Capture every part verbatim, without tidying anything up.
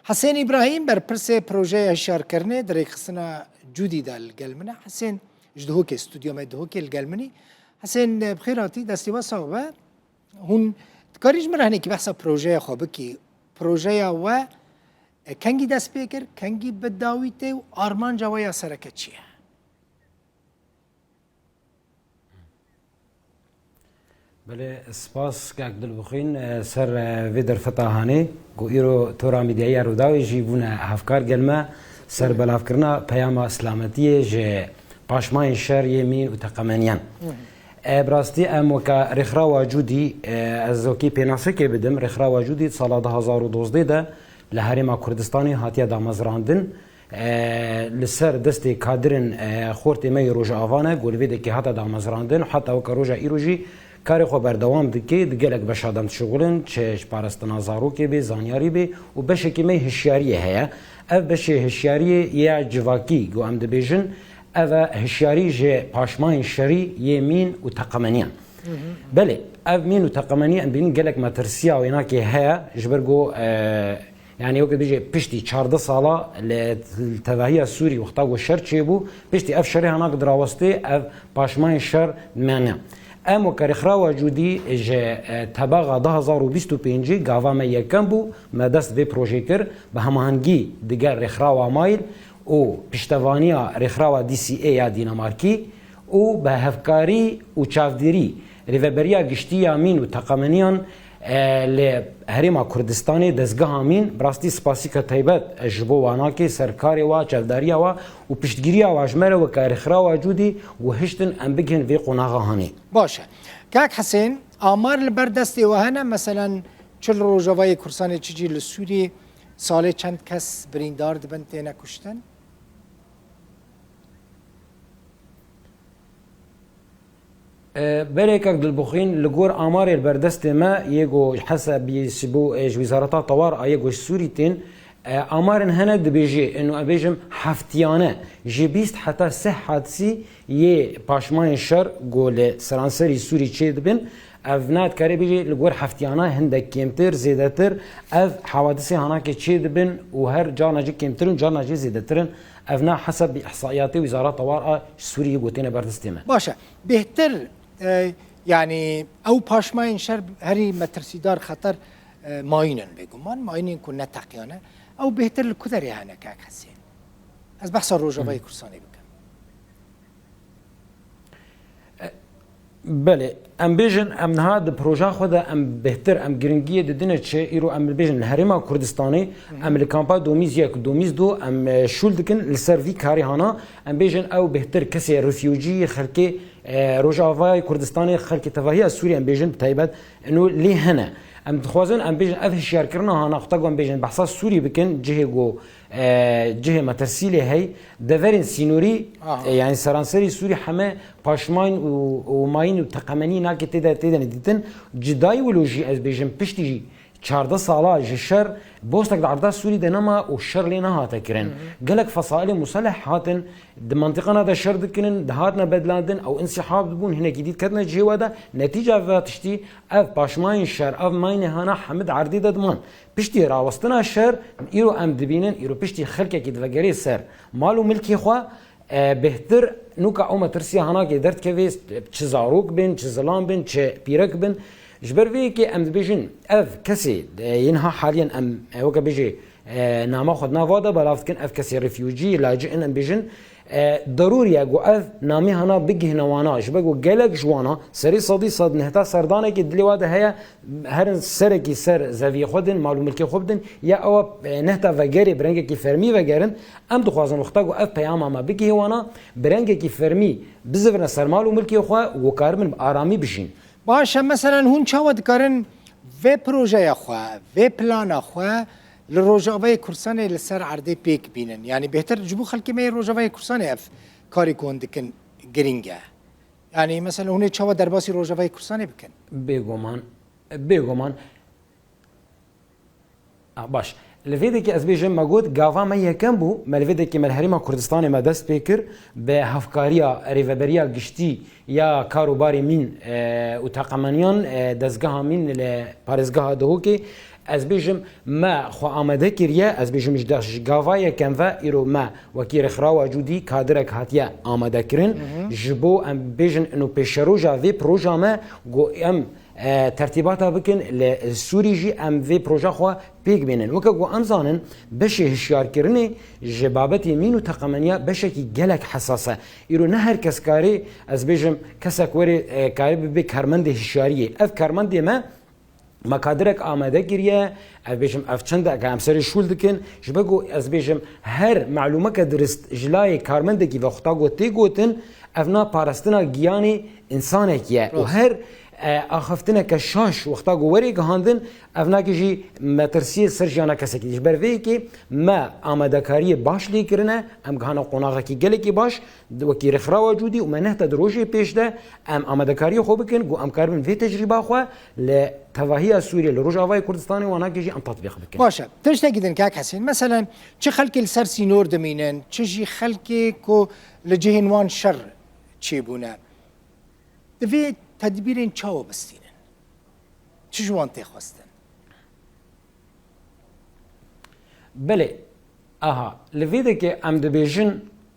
Hesên Îbrahîm, berpirsê projeya hişyarkirinê di rêkxistina Cûdî de li gel min e. Hesên ji Duhokê, stûdyoya me Duhokê li gel min î. Hesên, bi xêr hatî, destê we sax be. Hûn dikarî ji min re hinekî behsa projeya xwe bikî? Projeya we, e, kengî dest pê kir, kengî bi dawî tê û armanca we ya sereke çi ye? Belê, spas kak Dilbixwîn, e, ser, e, vê derfeta hanê ku îro Tora Mîdyayî ya Rûdawê jî bûne hevkar gel me ser belavkirina peyama silametiyê ji paşmayên şer yê mîn û teqemeniyan. E, bi rastî em weke Rêxrawa Cûdî, e, ez wekî pênasekê bidim, Rêxrawa Cûdî sala du hazar û dozdeh de li Herêma Kurdistanê hatiye damezrandin. E, li ser destê kadirên, e, xortê me yê Rojava ne, ku li vê dekê hate damezrandin, heta weke roja îro jî karê xwe berdewam dike, di gelek beşa de dişixulin, çi ji parastina zarokê bê, zanyarî bê û beşekî me hişyariyê heye. Ev beşê hişyariyê ya civakî, ku em dibêjin, ev e hişyarî ji paşmayên şerî yê mîn û teqemeniyan. Belê, ev mîn û teqemenî em bînin gelek metirsiya wênakê heye, ji ber ku, e, yanî weke dibêje piştî çardeh sala li tevahiya Sûrî wexta ku şer çêbû, piştî ev şerê hana ku dirawestê ev paşmayên şer dimene. Em weke Rêxrawa Cûdî ji, e, tebaxa du hazar û bîst û pêncî gava me yekem bû, me dest vê projê kir, bi hemahengî digel Rêxrawa Mayl û piştevaniya Rêxrawa D C A ya Dînamarkî û bi hevkarî û çavdêrî Rêveberiya Giştî ya Mîn û Teqemeniyan, e, li Herêma Kurdistanê, dezgeha Mîn, bi rastî spasîka taybet ji bo wanakê, ser karê wa, çavdariya wa û piştgiriya wa ji me re weke Rêxrawa Cûdî û hiştin em bigihin vê qonaxa hanê. Baş e. Kak Hesên, amar li ber destê we hene, meselen, çi li Rojavayê Kurdistanê, çi jî li Sûriyê salê çend kes birîndar dibin, têne kuştin? E, belê kak Dilbixwîn, li gor amarê li ber destê me yê ku hesabî ji bo, e, ji Wîzareta Tewar a yê ku ji Sûrî tên, e, amarên hene dibêjê, êno em bêjim heftiyane, ji bîst heta sih hadisî yê paşmayên şer ku li seranserî Sûrî çê dibin, ev ne dikarê bêjê li gor heftiyana hindek kêmtir, zêdetir, ev hawadisê hanakê çê dibin û her carna jî kêmtir in, carna jî zêdetir in. Ev ne hesab bi ihsaiyatê Wizara Tewar a Sûriyê gotêne ber destê me. Baş e. Bêhtir, e, yanî ew paşmayên şer herî metirsîdar, xeter, e, mayîn in bêguman, mayînên ku neteqiyane. Ew bêhtir li ku derê hene kak Hesên? Ez behsa Rojavayê Kurdistanê bikim. E, belê, em bêjin, em niha di proja xwe de em bêhtir, em giringiyê didine çi, îro em bêjin li Herêma Kurdistanê, em li kampa domîz yek, domîz du, em, e, şûl dikin li ser vî karê hana, em bêjin ew bêhtir kesê refugee, xelkê, e, Rojavayê Kurdistanê, xelkê tevahiya Sûriyê em bêjin bi taybet, ino lê hene. Em dixwazin, em bêjin ev hişyarkirina hana, xwe ta ku em bêjin behsa Sûrî bikin, cihê ku e, cihê metirsî lê hey, deverên sînorî, Aha. e, yanî seranserî Sûrî heme paşmayîn û, û mayîn û teqemenî nake tê de, tê de nedîtin. Cidayî wilo jî ez bêjim piştî çardeh sala ji şer bostek di erda Sûrî de nema û şer lê nehate kirin. Gelek fesailê museleh hatin, di mentiqana de şer dikinin, dihatine bedlandin, ew însîhab dibûn, hinekî dî diketine cihê we de. Netîca vê tiştî, ev paşmayên şer, ev mayînê hana hemî di erdê de diman. Piştî rawestina şer, îro em dibînin, îro piştî xelkekî divegerê ser mal û milkê xwe, e, bêhtir nûka ew metirsiya hanakê derdikevê, çi zarok bin, çi zilam bin, çi pîrek bin. Ji ber vê yekê em dibêjin, ev kesê, e, yên ha haliyen em, e, weke bêjê, e, nama xwe di nava de belav dikin, ev kesê refugee, lacî in, em bêjin, E, derûrî ye ku ev namê hana bigihîne wana, ji ber ku gelek ji wana serê sedî sed nehta serdanekê dilê wa de heye, herin serekî ser zeviyê xwe din, mal û milkê xwe bidin, ya ewa, e, nehta vegerê bi rengekî fermî vegerin. Em dixwazin wexta ku ev peyama me bigihê wana, bi rengekî fermî bizivine ser mal û milkê xwe û karibin bi aramî bijîn. Baş e, meselen hûn çawa dikarin vê projeya xwe, vê plana xwe li Rojavayê Kurdistanê li ser erdê pêk bînin? Yanî bêhtir ji bo xelkê me yê Rojavayê Kurdistanê ev karê ku hûn dikin girîng e. Yanî mesela hûn ê çawa derbasî Rojavayê Kurdistanê bikin? Bêguman, bêguman. A, baş. Li vê dekê ez bêjim, me got, gava me yekem bû, me li vê dekê me li Herêma Kurdistanê me dest pê kir, bi hevkariya Rêveberiya Giştî ya Kar û Barê Mîn, e, û Teqemeniyan, e, dezgeha Mîn li parêzgeha Duhokê, Ez bêjim, me xwe amade kiriye, ez bêjim, ji de-, ji gava yekem ve îro me wekî rêxrawa Cûdî kadirek hatiye amadekirin. Ji bo em bêjin ino pêşeroja vê proja me, ku em, e, tertîbata bikin, li Sûrî jî em vê proja xwe pêk bînin. Weke ku em zanin, beşê hişyarkirinê ji babetê mîn û teqemeniya beşekî gelek hesas e. Îro ne her kes karê, ez bêjim, kesek were, e, karê bibe karmendê hişyariyê. Ev karmendê me, me kadirek amade kiriye, ev bêjim, ev çendeke em serê şûl dikin, ji ber ku ez bêjim, her malûmeke dirist ji layê karmendekî ve xwe ta got tê gotin, ev na parastina giyanê însanekî ye. Û Rast. her, e, axiftineke şaş wexta ku werê gihandin, ev nake jî metirsiyê ser jiyana kesekî. Ji ber vê yekê me amadekariyê baş lê kirine, em gihane qonaxekî gelekî baş, wekî rêxrawa Cûdî û me nehte di rojê pêş de em amadekariyê xwe bikin, ku em karibin vê tecrîba xwe li tevahiya Sûriyê, li Rojavayê Kurdistanê û anakê jî em tetbîq bikin. Baş e. Tiştekî din kak Hesên, meselen, çi xelkê li ser sînor dimînin, çi jî xelkê ku li cihên wan şer çêbûne, divê tedbîrên çawa bistînin? Çi ji wan tê xwestin? Belê, aha, li vê dekê em dibêjin,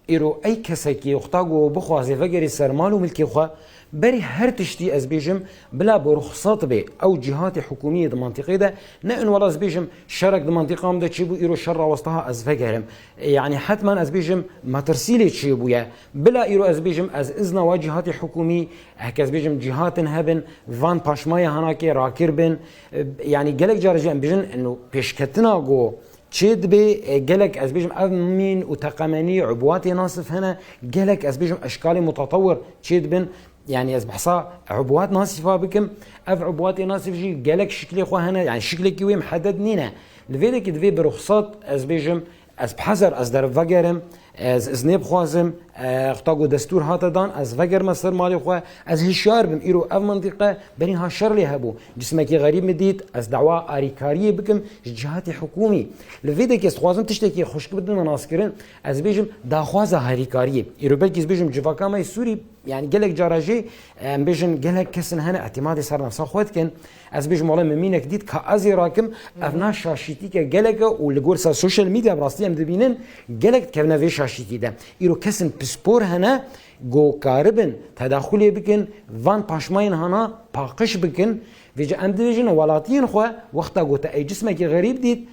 îro ey kesekî wexta ku bixwaze vegerê ser mal û milkê xwe, berî her tiştî ez bêjim, bila bi ruxsat bê, ew cîhatê hikûmiyê di mantîqê de, ne in wela ez bêjim, şerek di mantîqa min de çêbû, îro şer rawestiha ez vegerim. E, yanî hetman ez bêjim, metirsî lê çêbûye. Bila îro ez bêjim, ez izna wa cîhatê hikûmî, heke ez bêjim, cîhatin hebin, van paşmayê hanakê rakir bin. E, yanî gelek cara jî em bêjin, ino pêşketina ku çê dibê, e, gelek ez bêjim, ev mîn û teqemenî, ubwatê nasif hene, gelek ez bêjim, eşkalê mutetewir çê dibin. Yanî ez behsa ubwat nasîfa bikim. Ev ubwatê nasîf jî gelek şiklê xwe hene, yanî şiklekî wê mihedded nîne. Li vê dekê divê bi ruxsat ez bêjim, ez bi hezer ez dervegerim, ez iznê bixwazim, e, xta ku destûr hate dan, ez vegerime ser malê xwe, ez hişyar bim. Îro ev mintîqe berî ha şer lê hebû. Cismekî xerîb min dît, ez dawa arîkariyê bikim ji cihatê hikûmî. Li vê dekê ez dixwazim tiştekî xweşik bidime naskirin, ez bêjim daxwaza harîkariyê. Îro belkî ez bêjim civaka me yê Sûrî, yanî gelek cara jî, em bêjin gelek kesin hene îtîmadê ser nefsa xwe dikin. Ez bêjim wele min mînek dît ka ez ê rakim, ev na şaşîtîke gelek e û li gor ser sosyal medya bi rastî em dibînin gelek dikevine vê şaşîtî de. Îro kesin pispor hene ku karibin tedaxulê bikin, van paşmayên hana paqij bikin. Vêca em dibêjin welatiyên xwe wexta ku te ey cismekî xerîb dît,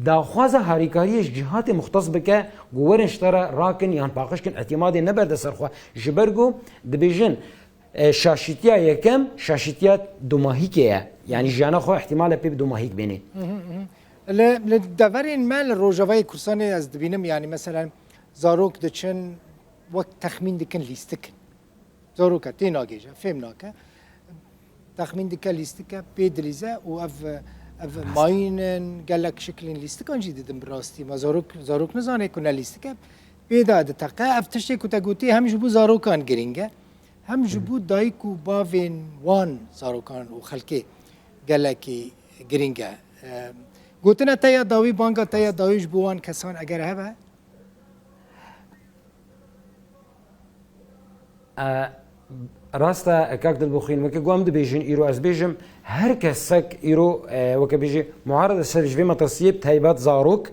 daxwaza harîkariyê ji cihatê muxtes bike, ku werin ji te re rakin yan paqij kin, îtîmadê neberde ser xwe. Ji ber ku dibêjin, e, şaşîtiya yekem, şaşîtiya domahîkê ye. Yanî jiyana xwe îhtîmal e pê bi domahîk bênê. Li, li deverên me li Rojavayê Kurdistanê ez dibînim, yanî meselen zarok diçin wek texmîn dikin lîstik in. Zaroka tê nagêje, fêm nake. Texmîn dike lîstik e, pê dilîze û ev, ev mayîn in, gelek şiklên lîstikan jî didin bi rastî. Me zarok, zarok nizane ku ne lîstik e, pê de diteqe. Ev tiştê ku te gotî hem ji bo zarokan girîng e, hem ji bo dayik û bavên wan zarokan û xelkê gelekî girîng e. E, gotina te ya dawî, banga te ya dawî ji bo wan kesan eger hebe? E, rast e, kak Dilbixwîn, weke ku em dibêjin, îro ez bêjim, her kesek îro, e, weke bêjî, muarede ser ji vê metirsiyê, bi taybet zarok,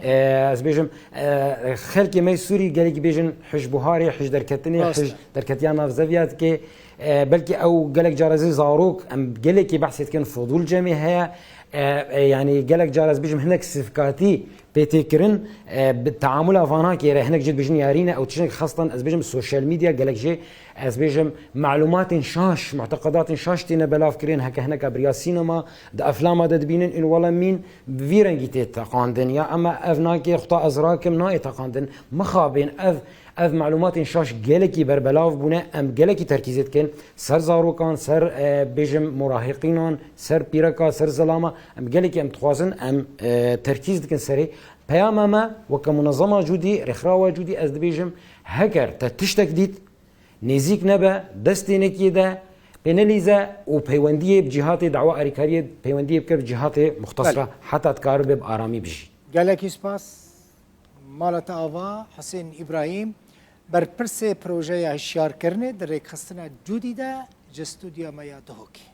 e, ez bêjim, e, xelkê me yê Sûrî gelekî bêjin hij buharê, hij derketinê, Rast e. hij derketiya nav zeviya dike. E, belkî ew gelek cara zî zarok, em gelekî behsê dikin, fudûl cemê heye. E, e, yanî gelek cara ez bêjim hinek sivkatî pê tê kirin, e, bi teamula vanakê re hinek jê dibêjin yarî ne, ew tiştek xestan ez bêjim sosyal medya, gelek jê ez bêjim malûmatên şaş, muteqedatên şaş têne belav kirin, heke hineka biriya sînema, di eflama de dibînin, ên wele mîn bi vî rengî tê teqandin. Ya ema ev nake xta ez rakim nayê teqandin. Mixabin ev, ev malûmatên şaş gelekî berbelav bûne, em gelekî terkîzê dikin ser zarokan, ser, e, bêjim murahiqînan, ser pîreka, ser zilama, em gelekî em dixwazin, em, e, terkîz dikin serê. Peyama me weke munezema Cûdî, rêxrawa Cûdî, ez dibêjim, heger te tiştek dît, nêzîk nebe, destê nekê de, pê nelîze û peywendiyê bi cîhatê dawa arîkariyê peywendiyê bike bi cîhatê muxtes re, Belê. heta dikaribe bi aramî bijî. Gelekî spas. Mala te ava, Husên Îbrahîm, berpirsê projeya hişyarkirinê di rêkxistina Cûdî de ji stûdyoya me ya Duhokê.